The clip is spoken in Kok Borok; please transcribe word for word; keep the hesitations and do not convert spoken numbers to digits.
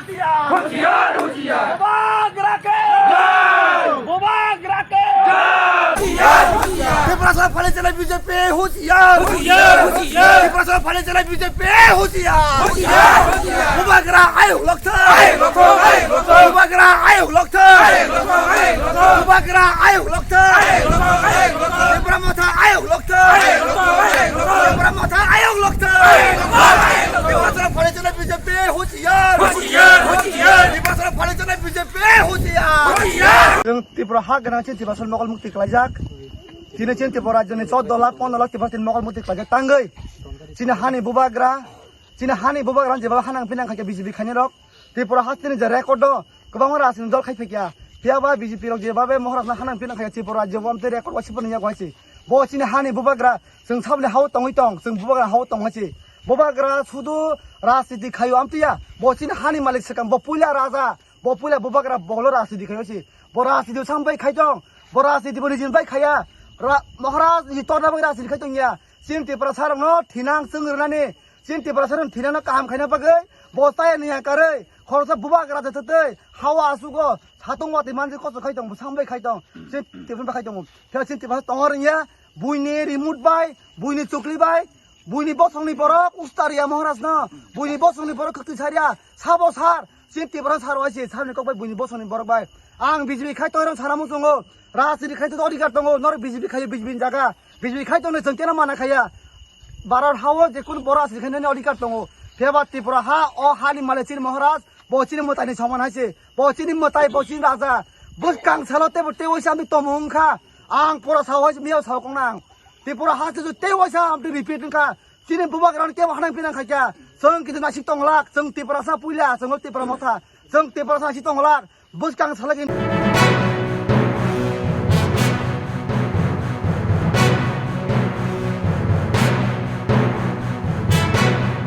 Hoshiyar, Hoshiyar. Bubagra ke! Jai! Bubagra ke! Jai! Hoshiyar, Hoshiyar. Tiprasa phalai chalai B J P, hoshiyar! Hoshiyar, hoshiyar. Tiprasa phalai chalai B J P, hoshiyar! Hoshiyar, hoshiyar. Bubagra ayuk lokthai! Ayuk lokthai, ayuk lokthai. Bubagra ayuk lokthai! Ayuk lokthai, ayuk lokthai. Bubagra ayuk lokthai! Ayuk lokthai, ayuk lokthai. Tipra Motha ayuk lokthai! Ayuk lokthai, ayuk lokthai. Tipra Motha ayuk lokthai! Ayuk lokthai, ayuk lokthai. Tiprasa phalai chalai B J P, hoshiyar! Hoshiyar, hoshiyar. Tiprasa phalai chalai B J P, hoshiyar! Hoshiyar! Chwng Tripura ha gwnang chini Tiprasa mokol mukti khlaijak. Chini chini Tripura rajyoni chaudo lakh, pondro lakh Tiprasa chini mokol mukti khlaijak tangwi. Chini hani bubagra, chini hani bubagra jeba hanang pinang khaikhe B J P khainai rok. Tripura hasteni je record do, kwbangma rajni dol khai phikya. Phiya ba B J P rok jeba be Maharaj no hanang pinang khaikhe Tripura rajyo bo amtwi record wasi phano yak waisi. Bo chini hani bubagra, chwng sabni hao tongwi tong, chwng bubagra hao tong waisi. Bubagra sudu rajniti khaio amtwi ya. Bo chini hani malik swkang, bo puila raja. Bo puila bubagra bogolo rajniti khai se. Bo rajniti sambai khai tong. Bo rajniti bo nijin bai khaya. Ra-, Maharaj ni torna bai rajniti khai tong ya. Chini Tripura sarok no thinang chwng rwnani. Chini Tripura sarok thinang no kaham khaina bagwi. Bo taya ni ya karwi. Khoroksa bubagra jatwtwi. Hawa asugo. Satung watwi manjwi koso khai tong. Bo sambai khai tong. Chini Tripura bai khai tong. Phiya chini Tripura tongor ya. Buini remote bai. Buini chukli bai. Buini bosongni borok ustaria Maharaj no, buini bosongni borok kwtwi saria, sabo sar, chini Tripura sar waise, sabni kok bai buini bosongni borok bai. Ang B J P khai tongrang sana muchungo, rajniti khai to odhikar tongo, norok B J P khai B J P ni jaga, B J P khai tongnai chwng keno mana khaya. Bharat hao je kun boro rajniti khai nani odhikar tongo. Phiyaba Tripura ha, o hani malik chini Maharaj, bo chini mwtaini soman haise, bo chini mwtai, bo chini raja, bwskang salo tebo tewi samdi tomo wngkha. Ang pura sao haise, miyao sao kong nang. Tripura ha se tei waisa amtwi repeat wngkha. Chini bubagrano kebo hanang pinang khaikha. Chwng kisa nasik tonglak, chwng Tiprasa puila, chwng Tipra Motha, chwng Tiprasa nasik tonglak. Bwskang salai